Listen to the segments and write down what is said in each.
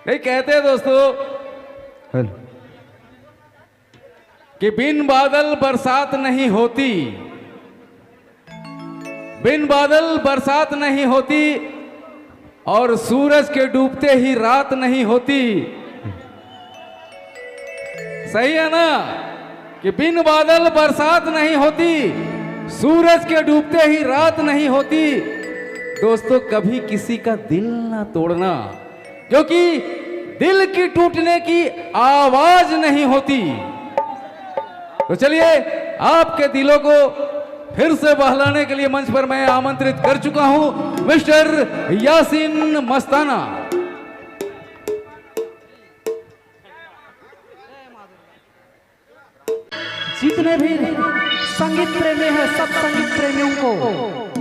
नहीं कहते हैं दोस्तों कि बिन बादल बरसात नहीं होती, बिन बादल बरसात नहीं होती और सूरज के डूबते ही रात नहीं होती। सही है ना कि बिन बादल बरसात नहीं होती, सूरज के डूबते ही रात नहीं होती। दोस्तों, कभी किसी का दिल ना तोड़ना, क्योंकि दिल की टूटने की आवाज नहीं होती। तो चलिए, आपके दिलों को फिर से बहलाने के लिए मंच पर मैं आमंत्रित कर चुका हूं मिस्टर यासीन मस्ताना। जितने भी संगीत प्रेमी हैं, सब संगीत प्रेमियों को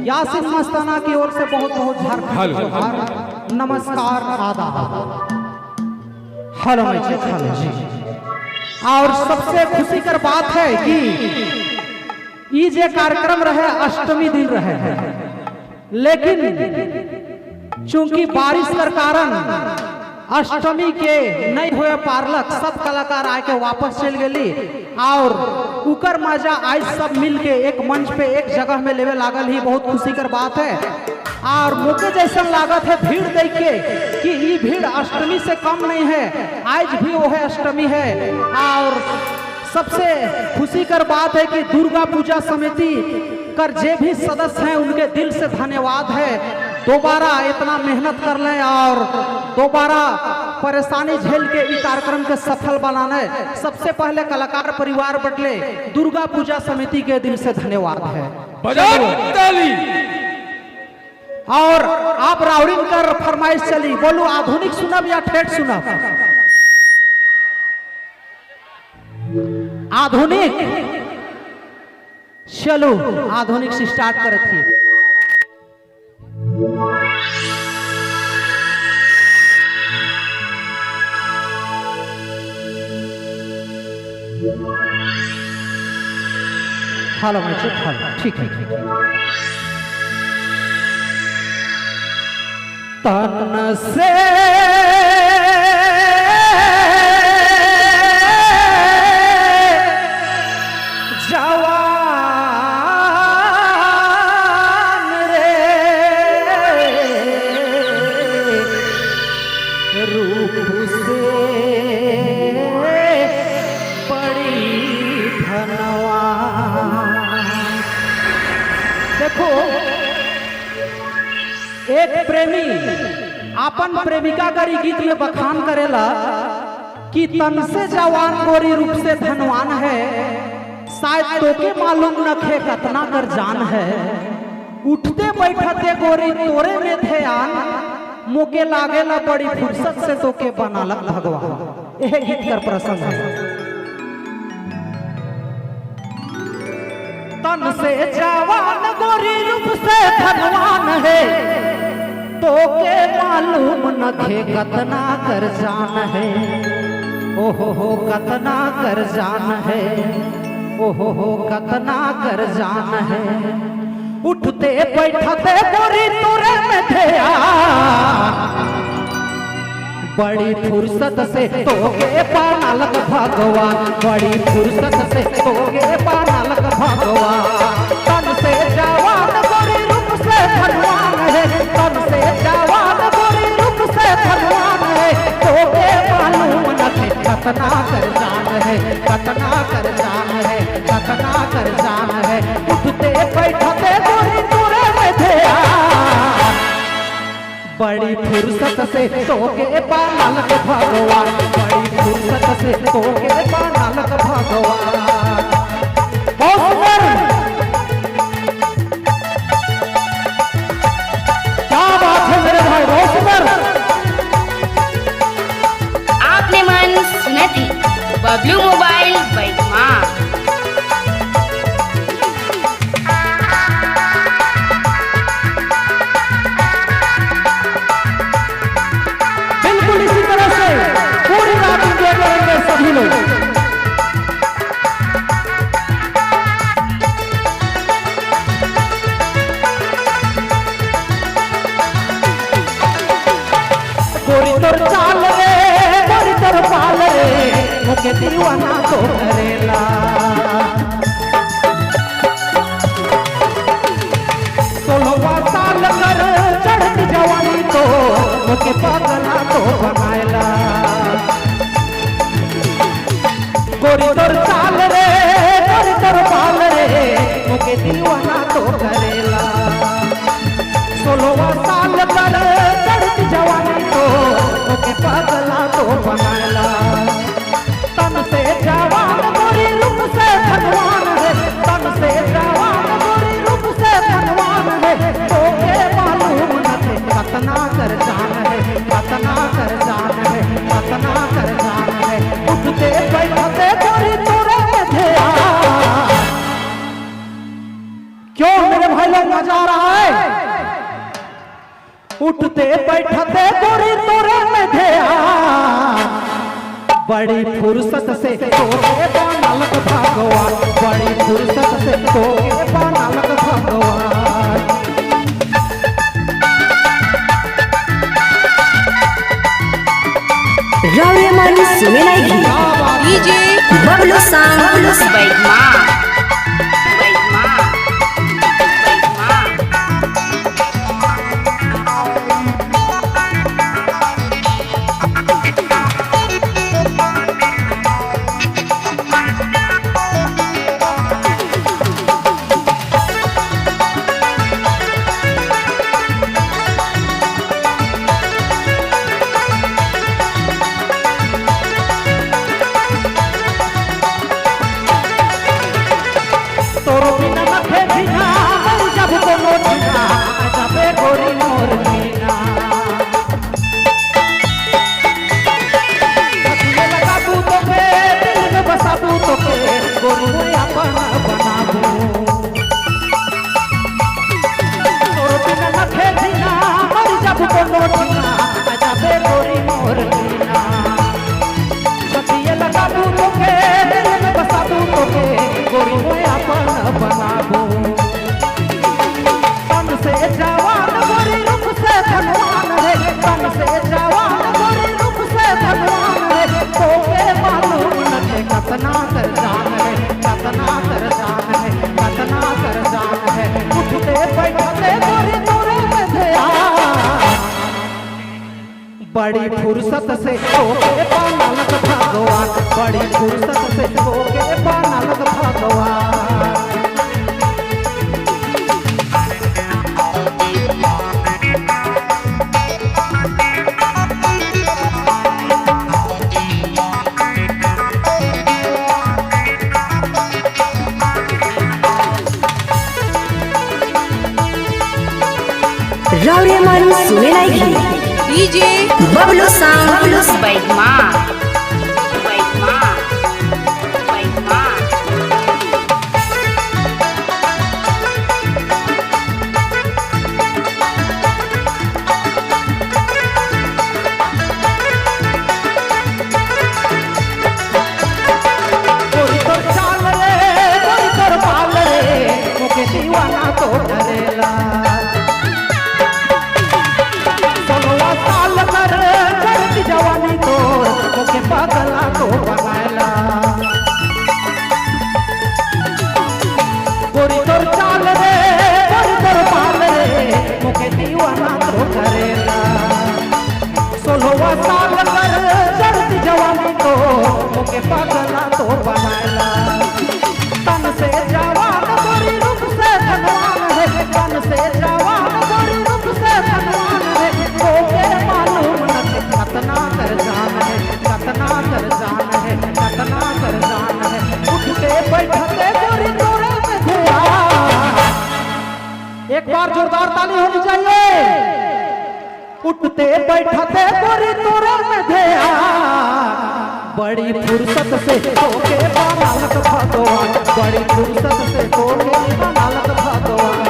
यासिन मस्ताना की ओर से बहुत बहुत झारखंड जोहार, नमस्कार, आदाब। हेलो हेलो जी। और सबसे खुशी कर बात है कि ये जे कार्यक्रम रहे अष्टमी दिन रहे, लेकिन चूंकि बारिश कर कारण अष्टमी के नहीं हुए पारलक, सब कलाकार आके वापस चल गई और उकर मजा आज सब मिल के एक मंच पे एक जगह में लेवे लागल ही बहुत खुशी कर बात है। और मोके जैसन लागत है भीड़ देख के कि ये भीड़ अष्टमी से कम नहीं है, आज भी वो है अष्टमी है। और सबसे खुशी कर बात है कि दुर्गा पूजा समिति कर जे भी सदस्य हैं उनके दिल से धन्यवाद है। दोबारा इतना मेहनत कर लें और दोबारा परेशानी झेल के इस कार्यक्रम के सफल बनाने सबसे पहले कलाकार परिवार बटले दुर्गा पूजा समिति के दिल से धन्यवाद है। बजाओ ताली। और आप राउरिंग कर फरमाइश चली, बोलू आधुनिक सुनब या ठेठ सुनब? आधुनिक। चलो आधुनिक से स्टार्ट करे थी। हेलो हेलो, ठीक है। तन से जवान रे रूप से बड़ी धनवान। देखो, एक प्रेमी अपन प्रेमिका करी गीत में बखान करेला कि तन से जवान गोरी रूप से धनवान है, शायद तोके मालूम न खे कतना कर जान है। उठते बैठते गोरी तोरे में ध्यान, मोके लागेला बड़ी फुर्सत से तोके बनालक भगवान। यह गीत कर प्रसंग है। तन से जवान गोरी रूप से धनवान है, तोके मालूम न खे कतना कर जान है। ओहो हो कतना कर जान है, ओहो हो कतना कर जान है। उठते बैठते गोरी तोरे में ध्यान, बड़ी फुर्सत से तोके बनालक भगवान, बड़ी फुर्सत से तोके बनालक भगवान। तन से जवान गोरी रूप से धनवान है, तन से जवान गोरी रूप से धनवान है, तोके मालूम न थे कतना कर जान है, कतना कर जान है, कतना कर जान है। उठते बैठते गोरी तोरे में ध्यान, बड़ी फुर्सत से तोके बनालक भगवान, बड़ी फुर्सत से तोके बनालक भगवान। बहुत सुंदर, क्या बात है मेरे भाई, बहुत सुंदर। आपने मन सुना थी बबलू मोबाइल बैठवा। बिल्कुल इसी तरह से पूरी रात एंजॉय करेंगे सभी लोग। गोरी तोर चाल रे मोके दीवाना तो करेला। सोलहवा साल कर चढ़त जवानी तो मोके पागला तो बनाएला। गोरी तोर चाल रे गोरी तोर बाल रे मोके दीवाना तो करेला। सोलहवा साल कर चढ़त जवानी तो मोके पागला तो बनाएला। तन से जवान गोरी रूप से धनवान है, तन से जवान गोरी रूप से धनवान है, तोके मालूम न थे कतना कर जान है, कतना कर जान है, कतना कर जान है। उठते बैठते गोरी तोरे ध्यान। क्यों मेरे भाई लोग मजा आ रहा है? उठते बैठते गोरी तोरे में ध्यान, बड़ी फुर्सत से तोके बनालक भगवान, बड़ी फुर्सत से तोके बनालक भगवान। रौरे मन सुनेलाई डीजे बबलू सांग बबलू बैगमा बैगमा बैगमा। तोरो बिना नखे बिना मर जब कोनो ठिना, जाबे गोरी मोर बिना। छतिए लगाबू तोके दिल में बसाबू तोके गोरी मोर अपन बनाबू। तोरो बिना नखे बिना मर जब कोनो ठिना, जाबे गोरी मोर बिना। छतिए लगाबू तोके दिल में बसाबू तोके गोरी मोर अपन बनाबू। तन से जवान गोरी रूप से धनवान है, तन से जवान गोरी रूप से धनवान है, तोके मालूम न थे कतना कर जान है, कतना कर जान है, कतना कर जान है। उठते बैठते गोरी तोरे में ध्यान, बड़ी फुर्सत से तोके बनालक भगवान, बड़ी फुर्सत से तोके बनालक भगवान। रौरे मन सुनेलाई डीजे बबलू सांग बबलू बैगमा बैगमा बैगमा। गोरी तोर चाल रे गोरी तोर बाल रे मोके दीवाना तो करेला। सोलवा साल कर चढ़ती जवानी तोर मोके पागला तो बनाएला। गोरी तोर चाल रे गोरी तोर बाल रे मोके दीवाना तो करेला। सोलवा साल कर चढ़ती जवानी तो मोके पागला तो बनाएला। तन से जवान गोरी रूप से धनवान है, तन से जवान गोरी रूप से धनवान है, तोके मालूम न थे कतना कर जान है, कतना कर जान है, कतना कर जान है। उठते बैठते गोरी तोरे में ध्यान। एक बार जोरदार ताली होनी चाहिए। उठते बैठते गोरी तोरे में ध्यान, बड़ी फुर्सत से तोके बनालक भगवान, बड़ी फुर्सत से तोके बनालक भगवान।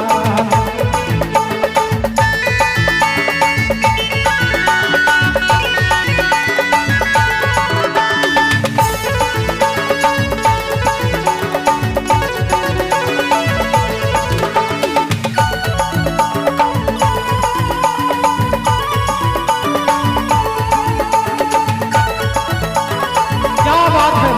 क्या बात है।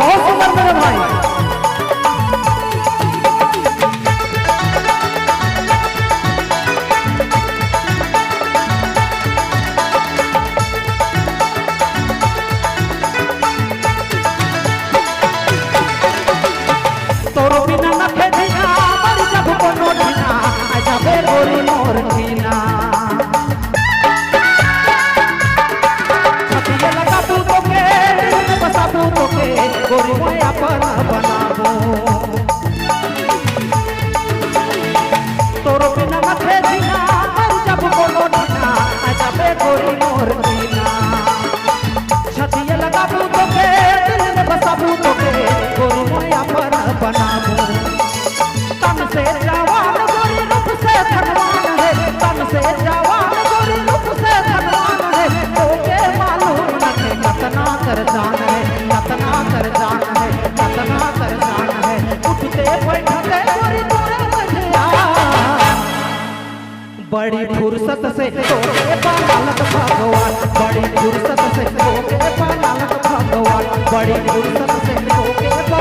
बड़ी फुर्सत से तोके बनालक भगवान, बड़ी फुर्सत से तोके बनालक भगवान, बड़ी फुर्सत से तोके।